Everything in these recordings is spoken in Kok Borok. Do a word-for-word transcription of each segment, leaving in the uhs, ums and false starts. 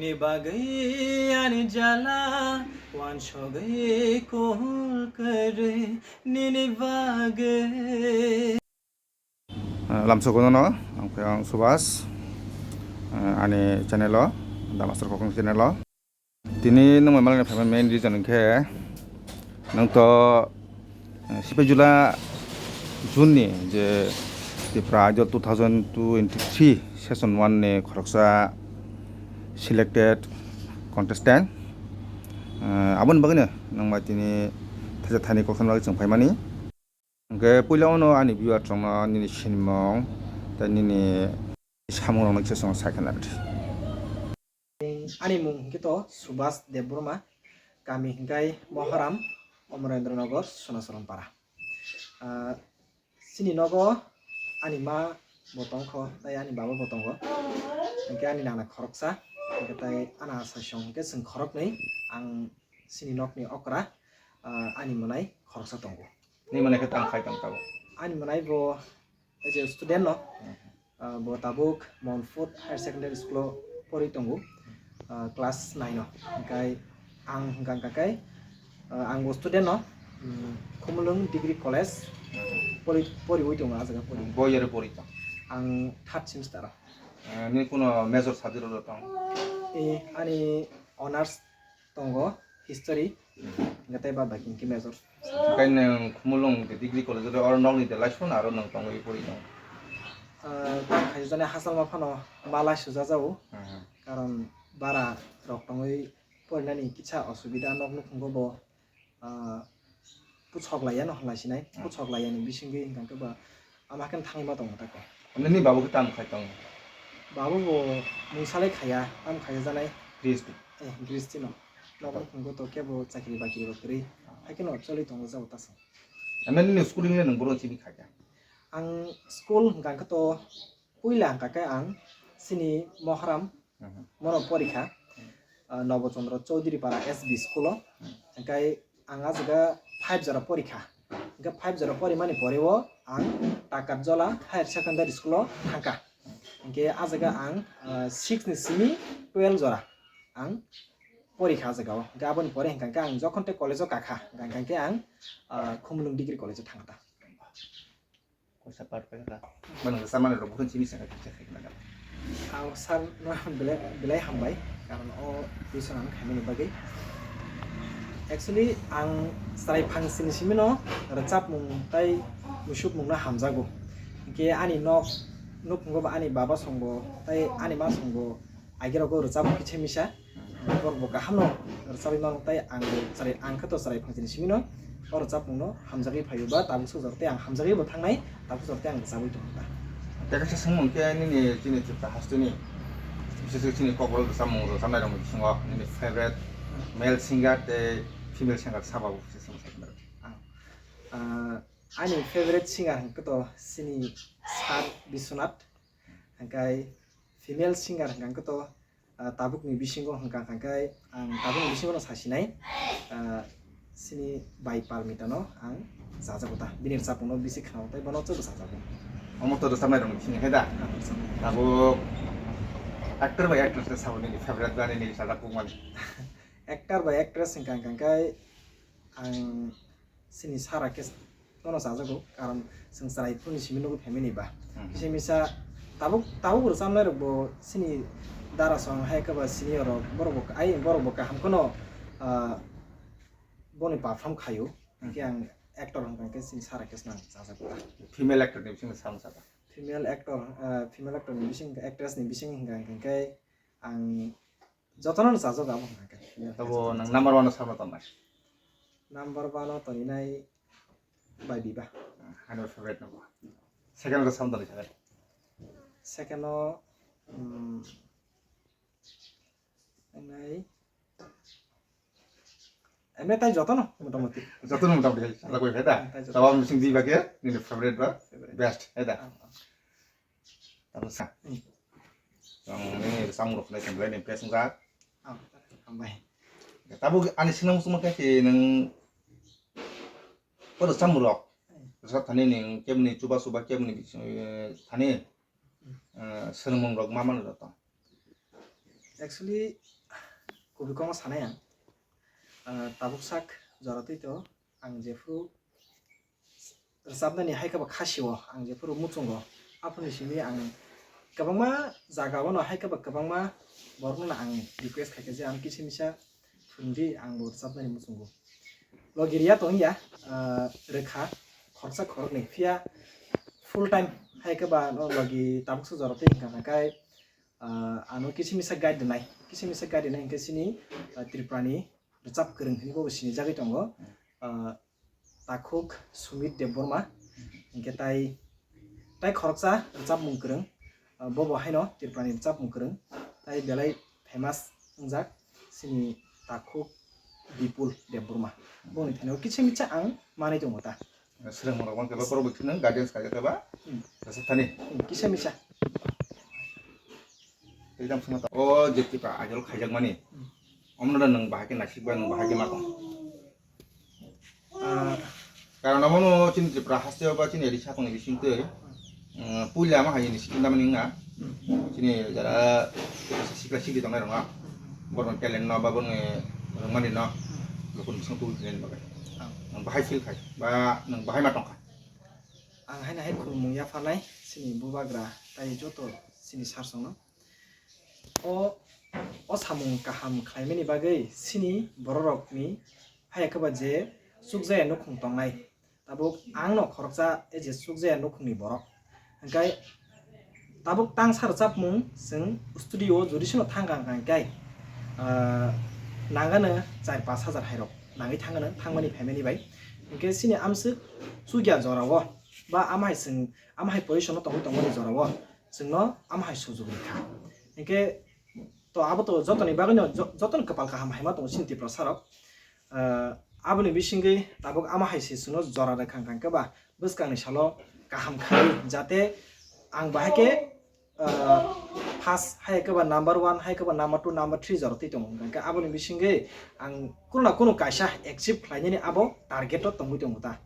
Ni bagwi ani jala, wansogwi kol kwrwi nini bagwi. Ah, lamsogo nono, ang khe ang Subhas, ah, ani channel o, The Master Cooking channel o. Tini nwng mai malani phaima main reason hwnkhe, nwng to, eh, Sipaijula June ni je Tipra Idol two thousand twenty-three season one ni khoroksa selected contestant. Eh, aboni bagwino nwng bai tini thaisa thani kokthani bagwi chwng phaimani. Hwnkhe puila ono ani viewer rokno nini sinimung tei nini samung rokno kisa chwng sai khna rwdi. Ani mung hwnkhe to Subhas Debbarma, kami hwnkhe Moharam, Omorendra Nagar, Sonacharan Para. Ah, chini nogo ani ma bo tongkho, tei ani baba bo tongo. Hwnkhe ani nana khoroksa, hwnkhe tei ana asai song hwnkhe chwng khoroknwi, ang chini nokni okra, ah, ani mwnai khoroksa tongo. Ni mwnai khe tang khai tong tabuk? Ani mwnai bo as a student no, ah, bo tabuk Monfort Higher Secondary School o pori tongo, ah, class nine o. Hwnkhe ang hwnkha hwnkha khe, ah, ang bo student no, mm, Khumulwng Degree College pori, poriwi tongo, ah jaga pori. Bo yero pori tong? Ang third semester o. Eh, ni kuno major subject rok tong? Eh, ani honours tongo, history, hwnkhe tei bad baki hwnkhe major. Hwnkhe nwng Khumulwng de Degree College o oro nokni de laisung aro nwng tongwi pori tongo? Ah, tang khaijani hachal ma phano ma laisung jajago, karon bara rok tongwi porinani kisa osubida, nok nukhungo bo, ah, puchok laiya no hwnlai sinai, puchok laiya ni bisingwi hwnkha khe ba ama khe thangwi ma tongo tako. Nini babu khe tamo khai tongo? Babu bo mungsa lai khaiya, tamo khaiya janai. Gristi? Eh, gristi no. Nok nukhungo to kebo chakri bakri bo kwrwi. Haikhe no choli tongo jabo tasa. Ano nini schooling le nwng boro simi khaikha? Ang school hwnkha khe to puila hwnkha khe ang chini Moharam, mono porikha, ah, Nobo Chandra Chowdhury Para S B school o. Hwnkhe ang ah jaga five jora porikha. Hwnkhe five jora porimani pore o ang Takarjola Higher Secondary School o thangkha. Hwnkhe ah jaga ang, ah, six ni simi twelve jora ang porikha ah jaga o. Hwnkhe aboni pore hwnkha khe ang jokhon tei college o kakha, hwnkha khe ang, ah, Khumulwng Degree College o thangkha. Koisa part paikha. Mano samani rok bukhun simi saka kisa khaikna da. Ang sir no belai, belai hambai, karon o tuition ang khaimani bagwi. Actually, ang chwrai phangsini simi no rwchapmung tei musukmung no hamjago. Hwnkhe ani nok, nukhungo ba ani baba songbo tei ani ma songbo, Agirok o rwchapmung kisa misa, borok bo kaham no rwchabwi mano, tei ang bo chwrai, ang khe to chwrai phangsini simi no o rwchapmung no hamjagwi phaio ba tabuk sojak tei ang hamjagwi bo thangnai, tabuk sojak tei ang rwchabwi tongo ta. Tei kaisa swngmung khe nini chini Tripura hasteni, bises khe chini Kokborok rwchapmung rwchabnai rokni bisingo nini favorite male singer tei female singer sabo kisa swngmung sakhe. Ang, ah, ani favorite singer hwnkhe to chini Sir Biswanath, hwnkhe female singer hwnkha khe to, ah, tabukni bisingo hwnkha khe ang tabukni bisingo no sasinai, ah, chini bai Parmita no ang chajago ta, bini rwchapmung no bisi khwnao tei bono chwngno chajago. Omo to rwchapnai rokni bisingo khe da? Ah, rwchapnai. Tabuk actor bai actress no sabo nini favorite ba nini sajak kukmani? Actor bai actress hwnkha khe ang chini Sara khe nono chajago, karon chwng chwrai phuruni simi nugo family ba. Hmm. Kisa misa tabuk, tabuk rwchapnai rok bo chini dara song hai khe ba senior rok, borok bo ai, borok bo kaham kheno, ah, boni perform khaio. Hmm. Hwnkhe ang actor hwnkha khe chini Sara khe nang chajago. Female actor ni bisingo samung saka? Female actor, ah, female actor ni bising, actress ni bising hwnkha hwnkhe ang jotono no chajago abo hwnkha khe. Tabo nang number one o sabno tongnai? Number one o toninai bai Biba. Ani favorite no bo. Second o sam toni khe? Second o, um, nai, emne tai jotono motamoti. Jotono motamoti hai, ala koi hai da. Tabo bising Biba khe nini favorite ba? Favorite. Best hai da. Ah, ah. Tabo sa. Hmm. Ang ni samung rok nai kemlai ni impress wngkha. Ah, hambai. Tabo ani sinang suma khe nang Oro chamung rok. Hmm. Sa thani ni kebni chuba chuba kebni, eh, thani, eh, swnamung rok ma mano joto. Actually, kubui kok sanai ang. Ah, tabuk sak jora twi to ang jephuru rwchapnani hai khe ba khasio ang jephuru muchungo. Aphuru simi ang kwbangma jaga o no hai khe ba kwbangma borok no ang request khai kha je ang kisa misa phwrwng di, ang bo rwchapnani muchungo. Logi riya to wngya, ah, rwkha khoroksa khoroknwi, phiya full time hai khe ba no logi tabuk sak jora twi wngkha, hwnkhai, ah, ano kisa misa guide rwnai, kisa misa guide rwnai hwnkhe chini, ah, Tripura ni rwchap kwrwng hinwi bo sinijagwi tongo. Ah, Takhuk Sumit Debbarma, hinkhe tai, tai khoroksa rwchapmung kwrwng, ah, bobo haino Tripura ni rwchapmung kwrwng, tai belai famous wngjak chini Takhuk Bipul Debbarma. Boni thani o kisa misa ang manwi tongo ta. Swrwngmung rok bangkhe ba borok bai kheno guidance khaijak khe ba. Hmm. Kisa thani. Hmm, kisa misa. Exam swngo ta. O je Tripura Idol khaijakmani. Hmm. Omono nwng bahai khe naisik ba nwng bahai khe ma tong? Ah. Karon omono chini Tripura hasteo ba chini ri sakni bisingtwi, mm, puila ma hai ni sikin damani wngna. Hmm. Chini jara sikla sikli tongnai rokno. Borokni talent no ba borokni rwngmani no. Hmm. Lukuni bising tubui khlaini bagwi. Ah. Nwng bahai feel khai ba nwng bahai ma tongkha. Ang haino hai khulumung yapharnai chini bubagra tai joto chini sarsongno. O, o samung kaham khlaimani bagwi chini bororokni haya khe ba je chukjaya nukhung tongnai. Tabuk ang no khoroksa e je chukjaya nukhungni borok. Hwnkhe tabuk tangsa rwchapmung chwng studio o jodi seno thang kha hwnkhe, ah, nangano char pash hajar hai rok nangwi thangano thangmani phaimani bai. Hwnkhe chini amswk chukya jorao ba ama hai chwng, ama hai position o tongwi tongmani jorao chwngno ama hai sujuk rwkha. Hwnkhe to abo to jotoni bagwino jo-, jotoni kwpal kaham hai ma tongo chini Tiprasa rok. Ah, aboni bisingwi tabuk ama hai se chwngno jora rwkha hwnkhe ba bwskangni salo kaham khai jate ang bahai khe, ah, first hai khe ba number one hai khe ba number two number three jora twi tongo hwnkhe aboni bisingwi ang kunu na kunu kaisa achieve khlainani abo target o tongwi tongo ta.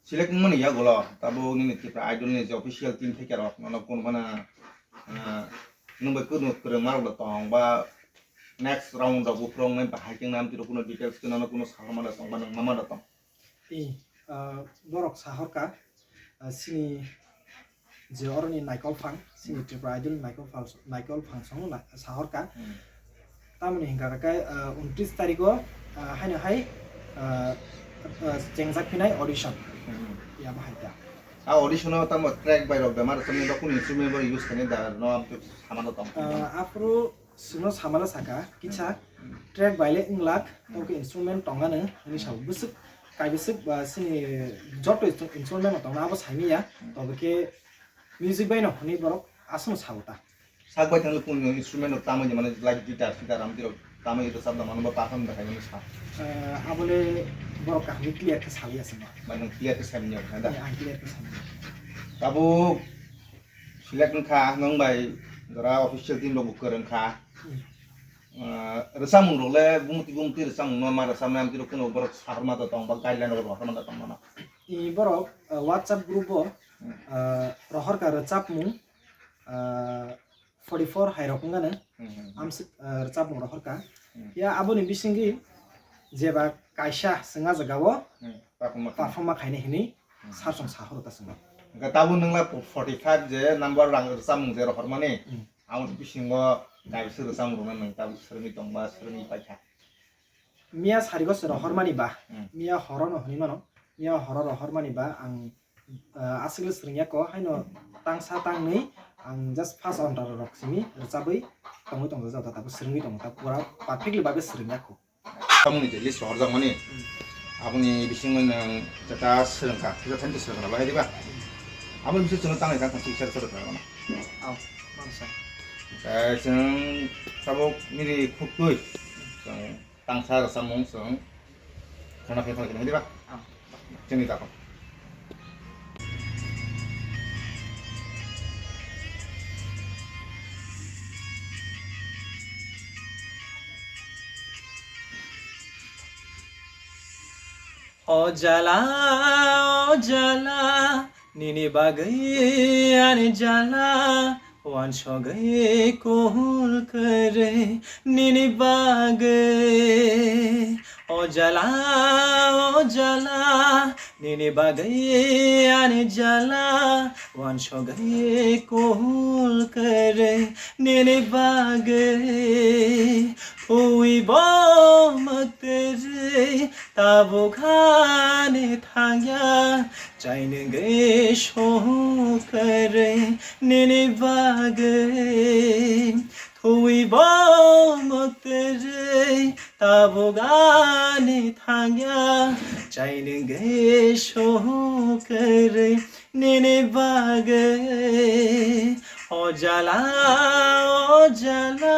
Select wngmani yagulo tabuk nini Tripura Idol ni je official team theke rok nono phone bana, ah, nwng bai kwrwng kwrwngma rok tong ba next round rok buphuru wngnai bahai khe nang tiro kuno details khe nono kuno sahorma da tong ba nang mama da tong? I, ah, borok sahorka, ah, chini je oroni Naikol Phang, chini Tripura Idol ni Naikol Phang, Naikol Phang song na sahorka. Hmm. Tamoni hingka khe, ah, untris tarikh o, ah, haino hai, ah, ah, chengjak phinai audition. Hmm. Ya bahai ta. A audition o tamo track bai rok bemar tamo dokun instrument bai use kani da no samano tong. Ah, aphuru Sino samala saka, kisa Hmm. track baile wnglak, Hmm. tawke instrument tongano, hwnwi sao. Hmm. Bwswk, kaibwswk ba sini joto instru-, instrument no tongna abo saimanya, Hmm. tawbwkhe music baino hwnwi borok aswkno sao ta. Sak bai thangwi kunu instrument rok tamwi mane like guitar, sitar, amtwi rok tamwi rwchapna mano ba perform da khaimani sa. Eh, abole borok kaham clear khe saliya sima. Mane clear khe saimanya kha da. Ang clear khe saimanya. Tabuk Select wngkha, nwng bai jora official team rokbo kwrwng kha. Hmm. Ah, rwchapmung rok le bumti bumti rwchapmung no ma rwchapnai, amtwi rok kuno borok sahorma da tong ba guideline rok rohorma da tong mano. I borok, ah, WhatsApp group o, Hmm. ah, rohor ka rwchapmung, ah, forty four hai rok wngano. Hmm, hmm, hmm. Amswk, ah, rwchapmung rohor ka. Hmm. Ya aboni bisingwi jeba kaisa swngna jaga o Hmm. Perform ma khainai. Perform ma khainai hinwi Hmm. Sar song sahoro ta swngo. Hwnkhe tabuk nwng la forty five je number rang rwchapmung je rohormani, Hmm. aboni bisingo kaisa rwchapmung rwna nwng tabuk swrwngwi tongba swrwngwi paikha? Miya sarigo se rohormani ba, Hmm. miya horo no hwnwi mano, miya horo rohormani ba ang, ah, aswk le swrwngya kho, haino tangsa tangnwi ang just first order rok simi rwchabwi tongwi tongjago, tabuk swrwngwi tongo, ta pura perfectly bagwi swrwngya kho. Tamoni je list rohorjakmani, Hmm. aboni bisingo nwng jeta swrwngkha, kisa thani swrwngkha, bahai diba? Aboni bising chwngno tangnai kha, thangsi kisa swrwngkha mano. Aw, mansa. Khe chwng tabuk nini khuktwi, chwng tangsa rwchapmung chwng khana khe khana khe, diba? Aw. Chini dakho. O jala, o jala, nini bagwi ani jala, Wansogwi kuhul kwrwi nini bagwi, o jala, o jala, nini bagwi ani jala. Wansogwi kuhul kwrwi nini bagwi, phuibo mwktwrwi tabuk ani thangya. Chainwgwi sohok kwrwi nini bagwi, thuibo mwktwrwi tabuk ani thangya. Chainwgwi sohok kwrwi nini bagwi, o jala, o jala.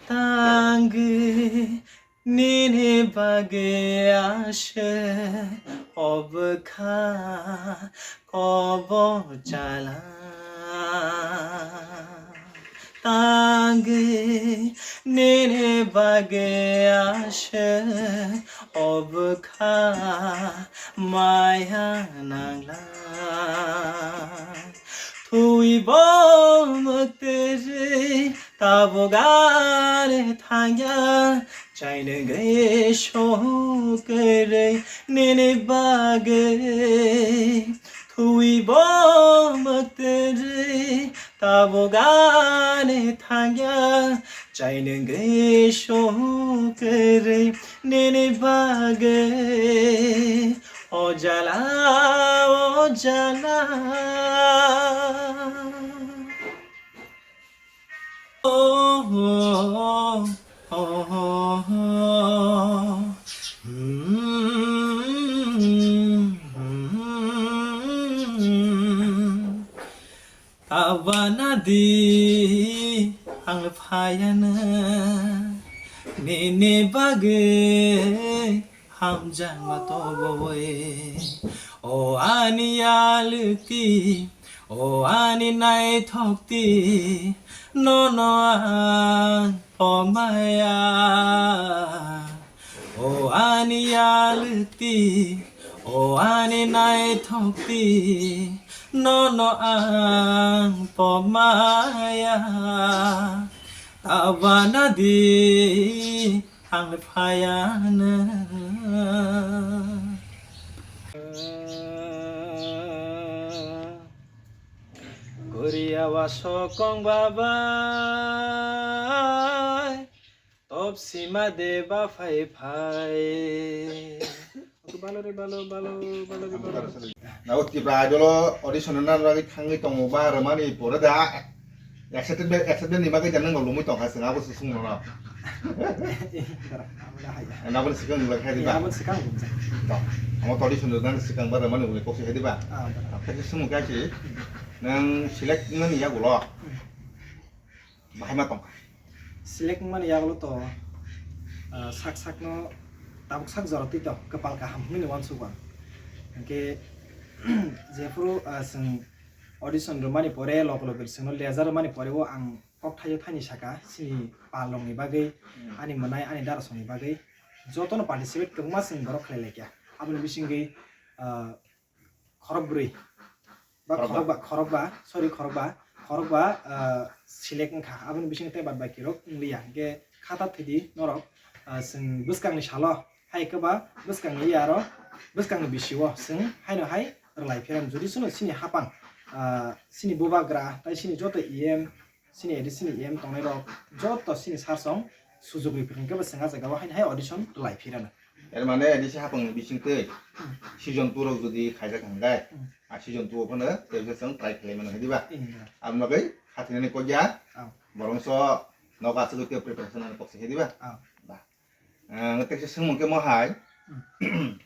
Tangwi nini bagwi aswk o bwkha kobo chala. Tangwi nini bagwi aswk o bwkha maya nangla. Thuibo mwktwrwi tabuk ani thangya. Chainwgwi sohok kwrwi nini bagwi, thuibo mwktwrwi tabuk ani thangya. Chainwgwi sohok kwrwi nini bagwi, o jala, o jala. Tabana di ang phayana nini bagwi hamjakma tobowi. O ani yalwkti, o ani naithokti, nono ang pomaya. O ani yalwkti, o ani naithokti, nono ang pomaya. Tabana di ang phayana. Guriya wasokong babai, top sima de ba phai phai. Balo re balo, balo, balo re balo. Nabo Tipra Idol o audition na rwgwi thangwi tongo ba rwmani pore da. Accepted be, accepted ni bagwi da nang lumui tongkha sing abo se sung no. Nabo ni sikang ni bagwi khaidi ba. Nabo sikang ni bagwi. To, amo audition rwna ni sikang ba rwmani ule kok se khaidi ba. Ah, ba. Khe sung kha si. Nang select mani yagulo. Bahai ma tongkha. Select wngmani yagulo to, ah, sak sakno tabuk sak jora twi to, kwpal kaham hwnwi uansukgo ang. Hinkhe jephuru, ah, chwng audition rwmani pore, loge loge chwngno lejar rwmani pore o ang kok thaio thaini saka, chini palrokni bagwi, ani mwnai, ani darasongni bagwi jotono participate kwbangma chwng borok khlai laikha. Aboni bisingwi, ah, khorokbrwi ba khorokba, khorokba, sorry, khorokba, khorokba, ah, select wngkha. Aboni bisingo tei bad baki rok wngliya. Hinkhe khata thwidi norok, ah, chwng bwskangni salo hai khe ba bwskangni yaro bwskangni bisio chwng haino hai rwlai phirano. Jodi chwngno chini hapang, ah, chini bubagra tei chini joto E M, chini A D C ni E M tongnai rok joto chini sar song sujugwi phirkhe ba chwng ah jagao haino hai audition rwlai phirano. Er mane A D C hapang ni bising twi season two rok jodi khaijak hwnkhe, hmm, a season two o phano tei se chwng try khlai mano hedi ba. Hmm. Aboni bagwi khathinani kok ya. Oh. Borok so nogo aswk tei preparation ani kok se hedi ba. Oh. Ba. Ang tei se swngmung khe mo hai. Hmm.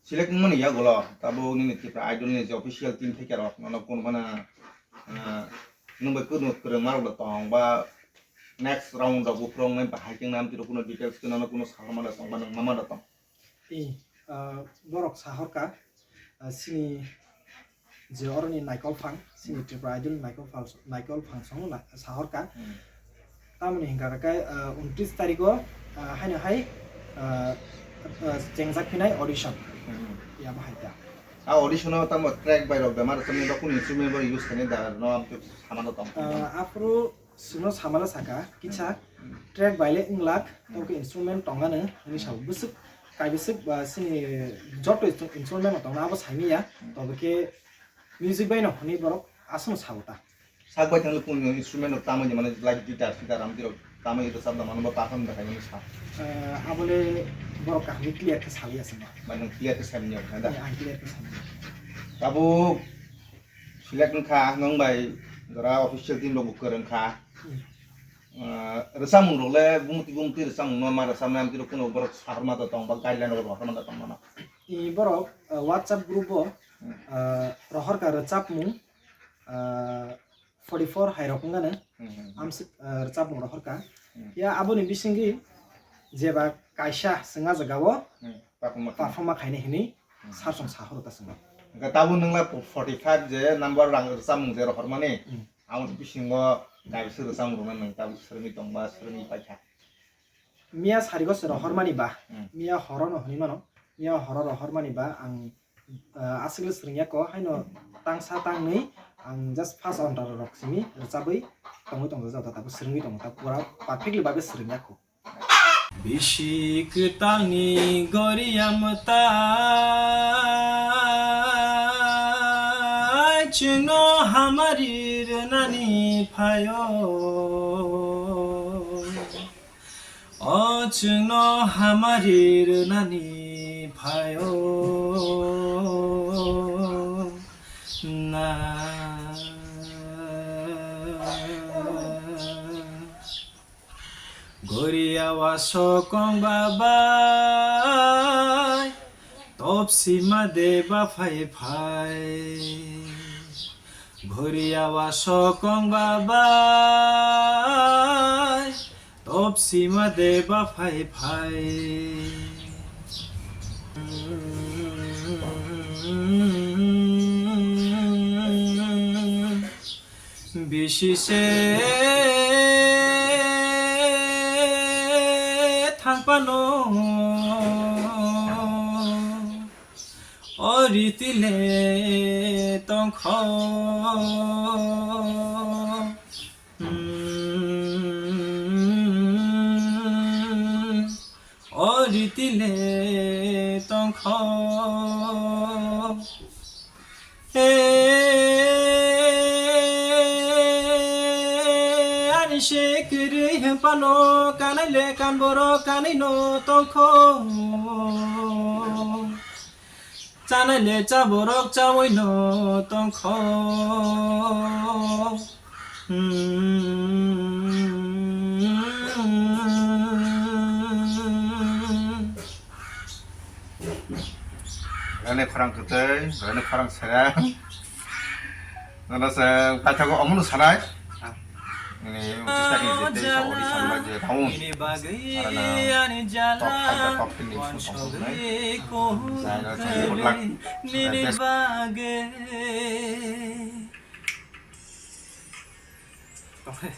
Select wngmani yagulo, tabuk nini Tipra Idol ni je official team thaikarok, nono kun phano, ah, nwng bai kwrwng kwrwngma rok da tong ba next round rok buphuru wngnai bahai khe nang tiro kuno details khe nono kuno saharma da tong ba nang mama da tong. I, ah, borok sahorka, ah, sini je oroni naikol phang, sini Tripura Idol naikol phang, naikol phang song na sahorka. Hmm. Tamoni hingka khe, ah, untris tarikh o, ah, haino hai, ah, ah, chengjak phinai audition. Hmm. Ya bahai ta. A audition o tamo track bai rok bemar sami rok kunu instrument bai use khainai da no sama da tong. Ah, aphuru Sino samala saka, kisa Hmm. track baile wnglak, Hmm. tawkhe instrument tongano, hwnwi sao. Hmm. Bwswk, kaibwswk ba sini joto instru-, instrument no tongna abo saimanya, Hmm. tawbwkhe music baino hwnwi borok aswkno sao ta. Sak bai thangwi kunu instrument rok tamwi mane like guitar, sitar, amtwi rok tamwi rwchapna mano ba perform da khainani sa. Eh, abole borok kaham clear khe saliya sini. Ba nwng clear khe saimanya kha da? Eh, ang clear khe saimanya. Tabuk Select wngkha nwng bai jora official team rok bo kwrwng kha. Hmm. Ah, rwchapmung rok le bumti bumti rwchapmung no ma rwchapnai amtwi rok kuno borok saharma da tong ba guideline rok rohorma da tong mano. I borok, ah, WhatsApp group o, Hmm. ah, rohor ka rwchapmung, ah, forty four hai rok wngkha no. Hmm, hmm, hmm. Amswk, ah, rwchapmung rohor ka. Hmm. Ya aboni bisingwi jeba kaisa swng ah jaga o Hmm. Perform ma khainai. Perform ma khainai hinwi Hmm. Sar song sahoro ta swngo. Hwnkhe tabuk nwng la forty five je number rang rwchapmung je rohormani, Hmm. aboni bisingo kaisa rwchapmung rwna nwng tabuk swrwngwi tong ba swrwngwi paikha? Miya sarigo se rohormani ba, Hmm. miya horo no hwnwi mano, miya horo rohormani ba ang, ah, aswk le swrwngya kho, haino tangsa tangnwi ang just first order rok simi rwchabwi tongwi tongjago, tabuk swrwngwi tongo, ta pura perfectly babe swrwngya kho. Bisi kwtalni goriya mwtai chwngno hamari rwnani phaio. O chwngno hamari rwnani phaio na. Goriya wasokong babai, topsima de baphai phai. Goriya wasokong babai, topsima de baphai phai. Bisi se thangphano, o riti le tongkho. O riti le tongkho. E, ani se kwrwi hwnphano, kanai le kan borok kanwi no tongkho. Chanai le cha borok chawi no tongkho. Hmm. Rani khorang kwtwi, rani khorang serang. Nono chwng paithago omono sanai. Nini unchistakni je teisa audition ba je round. Arana top five ba top ten ni bisingo tongthoknai. Jaino chwng good luck. Best.